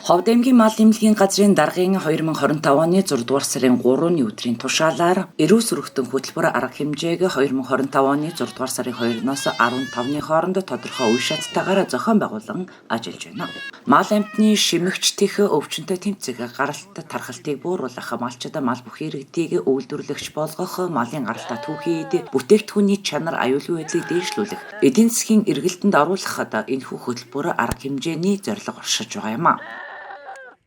Ховд аймгийн мал эмнэлгийн газрын даргын 2025 оны 6 дугаар сарын 3-ны өдрийн тушаалаар эрүү сөрөгтөн хөтөлбөр арга хэмжээг 2025 оны 6 дугаар сарын 2-ноос 15-ны хооронд тодорхой үе шаттайгаар зохион байгуулан ажиллаж байна. Мал амьтны шимэгч тех өвчнөд тэмцэх, гаралт тархалтыг бууруулах, малчид мал бүхий иргэдийг үйлдвэрлэгч болгох, малын гаралтаа түүхийд бүтээгдэхүүний чанар, аюулгүй байдлыг дээшлүүлэх, эдийн засгийн эргэлтэнд оруулахад энэхүү хөтөлбөр арга хэмжээний зорилго оршиж байгаа юм а.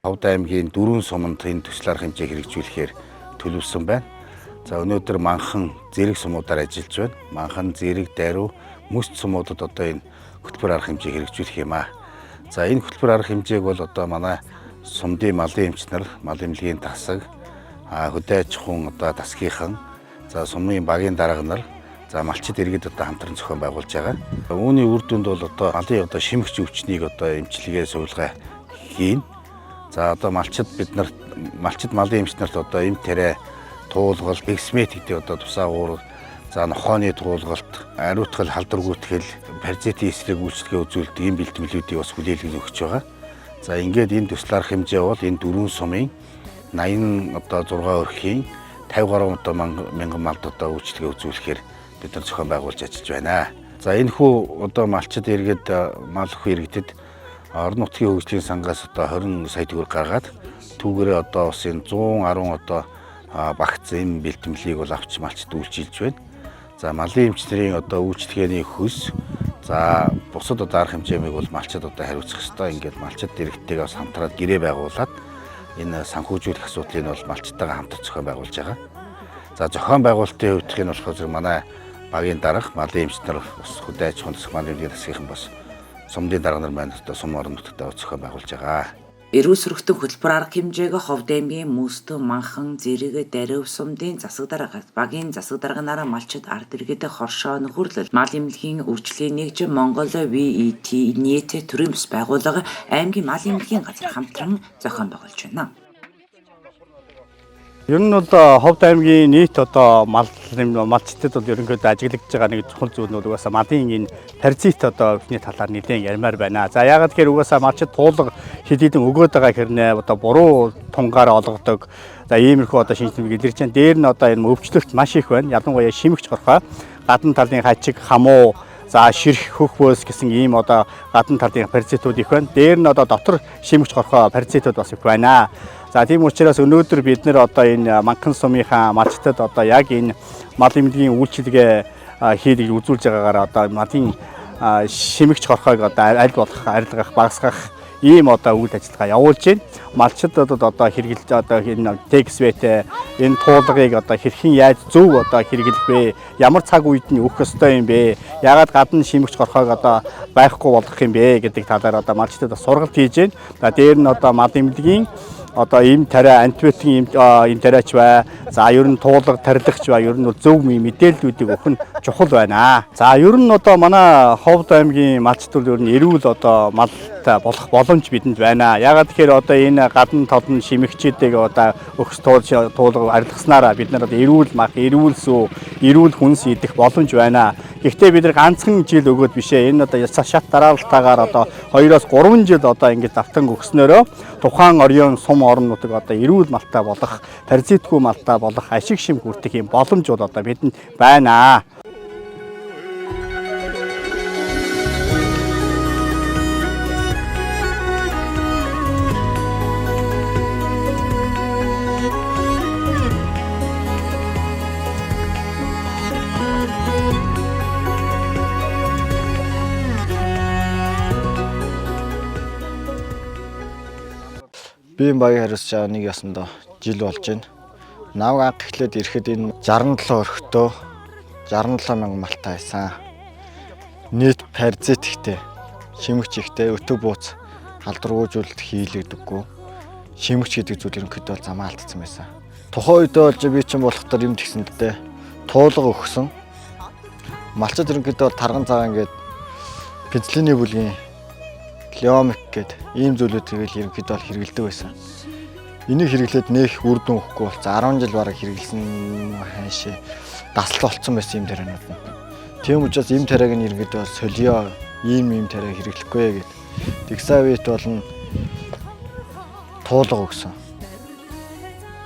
Ховд аймгийн 4 суманд энэ төсөл арга хэмжээ хэрэгжүүлэхээр төлөвлөсөн байна. За өнөөдөр Манхан зэрэг сумуудаар ажиллаж байна. Манхан, зэрэг, Даруй, Мөст сумуудад одоо энэ хөтөлбөр арга хэмжээ хэрэгжүүлэх юм аа. За энэ хөтөлбөр арга хэмжээг бол одоо манай сумдын малын эмч нар, мал эмнэлгийн тасаг, хөдөө аж ахуйн одоо тасгийнхан, за сумын багийн дарга нар, за малчид иргэд одоо хамтран зохион байгуулж байгаа. Үүний үр дүнд бол одоо малын одоо шимэгч өвчнийг одоо эмчилгээ сувилгаа хийнэ. За одоо малчид бид нар малчид малын эмч нарт одоо эм тариа туулгал, эксмет гэдэг одоо тусаа уур, за нохооны туулгалт, ариутгал, халдваргүйтгэл, паразитын эсрэг үйлчилгээ үзүүлдэг ийм бэлтгэлүүдийг бас хүлээлгэн өгч байгаа. За ингээд энэ төсөл арга хэмжээ бол энэ дөрвөн сумын 80 одоо 6 өрхийн 50 гаруй одоо мянган малд одоо үйлчилгээ үзүүлэхээр бид нар зохион байгуулж ажиллаж байна. За энэ хүү одоо малчид иргэд, мал хүү иргэдэд орон нутгийн хөгжлийн сангаас одоо 20 сая төгрөг гаргаад түүгээрээ одоо бас энэ 110 одоо багц энэ бэлтгэлийг бол авч малчид үйлчилж байна. За малын эмч нарын одоо үйлчилгээний хөлс, за бусад одоо арга хэмжээмийг бол малчид одоо хариуцах ёстой. Ингээд малчид иргэдтэйгээ бас хамтраад гэрээ байгуулад энэ санхүүжүүлэх асуудлыг бол малчтайгаа хамтарч зохион байгуулж байгаа. За зохион байгуулалтын хувьд нь болохоор зэрэг манай багийн дарга малын эмч нар бас хөдөө аж ахуйн засаг малын эмнэлгийн засгийнхан бас сумдын дарга нар маань одоо сум орон нутгад зохион байгуулж байгаа. Эрүү сөрөгтөн хөтөлбөр арга хэмжээг Ховд аймгийн Мөстө, Манхан, Зэрэг, Даруй сумдын засаг дарга, багийн засаг дарга нараа малчид ард иргэд хоршоо нөхөрлөл, мал эмнэлгийн үржлийн нэгж Монгол VET нийт төрийн бус байгууллага аймгийн мал эмнэлгийн газар хамтран зохион байгуулж байна. Ер нь бол Ховд аймгийн нийт одоо мал малчдад бол ерөнхийдөө ажиглагдж байгаа нэг чухал зүйл нь угаасаа малын энэ паразит одоо өвчний талаар нэлээд ярмаар байна. За яагаад гэхээр угаасаа малчид туулга хэд хэдэн өгөөд байгаа хэрнээ одоо буруу тунгаараа олгодог. За иймэрхүү одоо шинж тэмдэг илэрч байна. Дээр нь одоо энэ өвчлөлт маш их байна. Ялангуяа шимэгч хорхой, гадна талын хачиг, хамуу, за ширх, хөх бөөс гэсэн ийм одоо гадна талын паразитууд их байна. Дээр нь одоо дотор шимэгч хорхой паразитууд бас их байна. За тийм учраас өнөөдөр бид нэр одоо энэ Манхан сумынхаа малчтад одоо яг энэ мал эмнэлгийн үйлчилгээ хийлийг үзүүлж байгаагаар одоо малын шимэгч хорхойг одоо аль болох арилгах, багасгах ийм одоо үйл ажиллагаа явуулж байна. Малчдад одоо хэрэглэж одоо энэ тексвэт энэ туулгыг одоо хэрхэн яаж зөв одоо хэрэглэх вэ? Ямар цаг үед нь өгөх ёстой юм бэ? Яагаад гадна шимэгч хорхойг одоо байхгүй болгох юм бэ гэдэг талаар одоо малчдад сургалт хийж байна. За дээр нь одоо мал эмнэлгийн одоо ийм тариа антибиотикийн ийм тариач бай. За ер нь туулга тарилгач бай. Ер нь бол зөв мэдээллүүдийг өгөх нь чухал байна. За ер нь одоо манай Ховд аймгийн малчдууд ер нь эрүүл одоо малтай болох боломж бидэнд байна. Яагаад тэгэхээр одоо энэ гадна толон шимэгчүүдийг одоо өгс туулга арилгаснараа бид нар одоо эрүүл мах, эрүүл сүү, эрүүл хүнс идэх боломж байна. Гэхдээ бид нар ганцхан жил өгөөд биш ээ. Энэ одоо шат дараалтайгаар одоо 2-3 жил одоо ингэж давтан өгснөөрөө тухайн орон сум орон нутаг одоо эрүүл малтай болох, паразитгүй малтай болох, ашиг шим хүртэх юм боломж бол одоо бидэнд байна. Би энэ багийг хариуцж байгаа нэг ясандаа жил болж байна. Навг анх эхлээд ирэхэд энэ 67 өрхтөө 67 мянган малтай байсан. Нийт паразит ихтэй, шимэгч ихтэй, өтөг бууц халдваргүйжүүлэлт хийлэгдэггүй. Шимэгч гэдэг зүйл ерөнхийдөө бол замаа алдсан байсан. Тухайн үед болж би чинь болохоор юм тэгсэн л дээ. Туулга өгсөн. Малчид ерөнхийдөө бол тарган цагаан ингээд пенцилиний бүлгийн Леомик гээд ийм зүйлүүд тэгэл ерөнхийдөө бол хэрэгэлдэг байсан. Энийг хэрэглээд нэх үр дүн өгөхгүй болсон. 10 жил бараг хэрэглэсэн хайшээ дасал болцсон байсан юм тарианууд нь. Тийм учраас ийм тариаг нь ерөнхийдөө солио, ийм ийм тариа хэрэглэхгүй гээд. Тэгсэн үед болно Туулга өгсөн.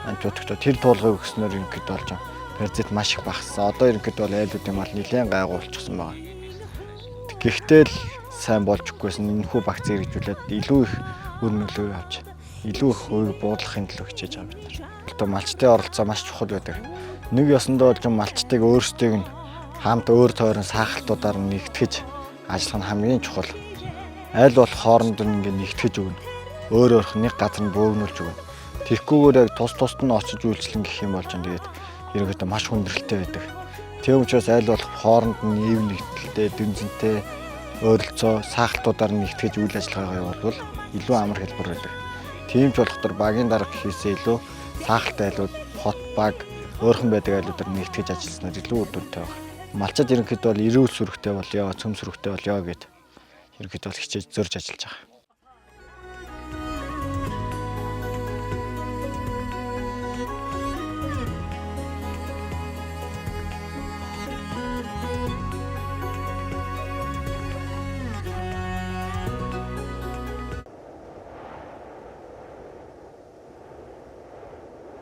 Антибиотиктоо тэр туулгыг өгснөөр ерөнхийдөө болж паразит маш их багассан. Одоо ерөнхийдөө бол айлуудын мал нэлээд гайгүй болчихсон байгаа. Гэхдээ л сайн болж өгөхгүйсэн энэхүү вакцин хэрэгжүүлээд илүү их үр нөлөө авч илүү их хувийг буулгахын төлөө хичээж байгаа бид нар. Одоо малчтын оролцоо маш чухал байдаг. Нэг ёсондоо болж малчтыг өөрсдийг нь хамт өөр тойрон саахалтуудаар нь нэгтгэж ажиллах нь хамгийн чухал. Аль болох хооронд нь ингээ нэгтгэж өгнө. Өөр өөрх нэг газар нь бөөгнүүлж өгнө. Тэгэхгүйгээр яг тус тусд нь очиж үйлчлэн гэх юм бол ч тэгээд ерөнхийдөө маш хүндрэлтэй байдаг. Тийм учраас аль болох хооронд нь ив нэгдэлтэй, дүнзэнтэй ойролцоо саахалтуудаар нэгтгэж үйл ажиллагаагаа явуулбал илүү амар хэлбэр байдаг. Тийм ч болохоор багийн дарга гэхээсээ илүү саахалт айлууд, хот баг, өөрхөн байдаг айлуудаар нэгтгэж ажилласнаар илүү үр дүнтэй байна. Малчид ерөнхийдөө бол эрүүл сүрхтэй болёо, цөм сүрхтэй болёо гэд ерөнхийдөө бол хичээж зорж ажиллаж байгаа.